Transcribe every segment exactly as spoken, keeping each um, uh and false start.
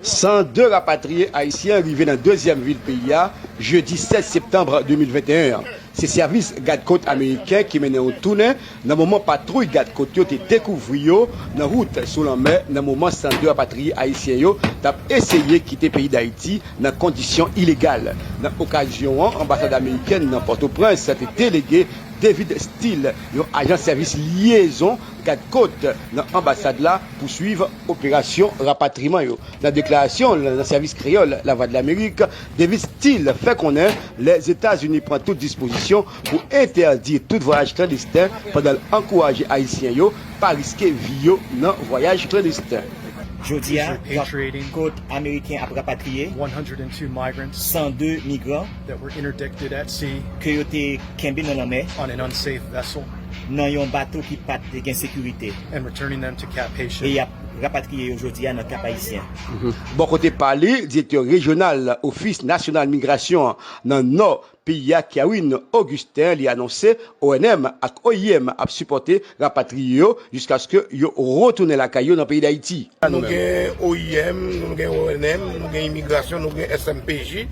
San de rapatriye ayisyen rive nan dezyèm vil peyi a, jedi sèz septanm de mil venteyen an. Se sèvis gad kot ameriken ki mennen yon tounen nan moman patwouy gad kot yo te dekouvri yo nan wout sou lanmè nan moman san de rapatriye ayisyen yo t ap eseye kite peyi Dayiti nan kondisyon ilegal. Nan okazyon an, anbasad amerikèn nan Pòtoprens te delege David Steele, yon ajan sèvis lyezon gad kot nan anbasad la, pou swiv operasyon rapatriman yo. Nan deklarasyon l nan sèvis kreyòl Lavwadlamerik, David Steele fè konnen Lèzetazini pran tout dispozisyon pou entèdi tout vwayaj klandesten pandan l ankouraje Ayisyen yo pa riske vi yo nan vwayaj klandesten. Jodi a, kot ameriken ap rapatriye san de migran ke yo te kenbe nan lanmè nan yon bato ki pa t gen sekirite e y ap rapatriye yo jodi a nan Kap Ayisyen. Bò kote pa li, direktè rejyonal Ofis Nasyonal Migrasyon nan Nò peyi a, Kerwin Augustin, li anonse O N M ak O I M ap sipòte rapatriye yo jiskaske yo retounen lakay yo nan peyi Dayiti. Nou gen O I M, nou gen O N M, nou gen Imigrasyon, nou gen S M P J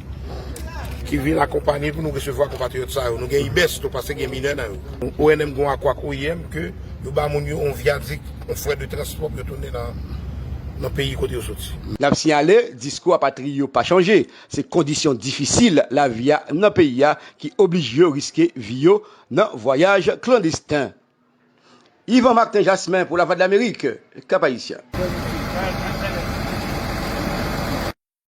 ki vin akonpanye pou nou resevwa konpatriyòt sa yo. Nou gen IBEST tou, paske gen minè nan yo. O N M gen yon akò ak O I M ke yo ba moun yo yon vyadik, yon frè de transpò pou yo tounen nan nan peyi kote yo soti. N ap siyale, diskou rapatriye yo pa chanje. Se kondisyon difisil lavi a nan peyi a ki oblije yo riske vi yo nan vwayaj klandesten. Yvan Martin Jasmin pou Lavwadlamerik, Kap Ayisyen.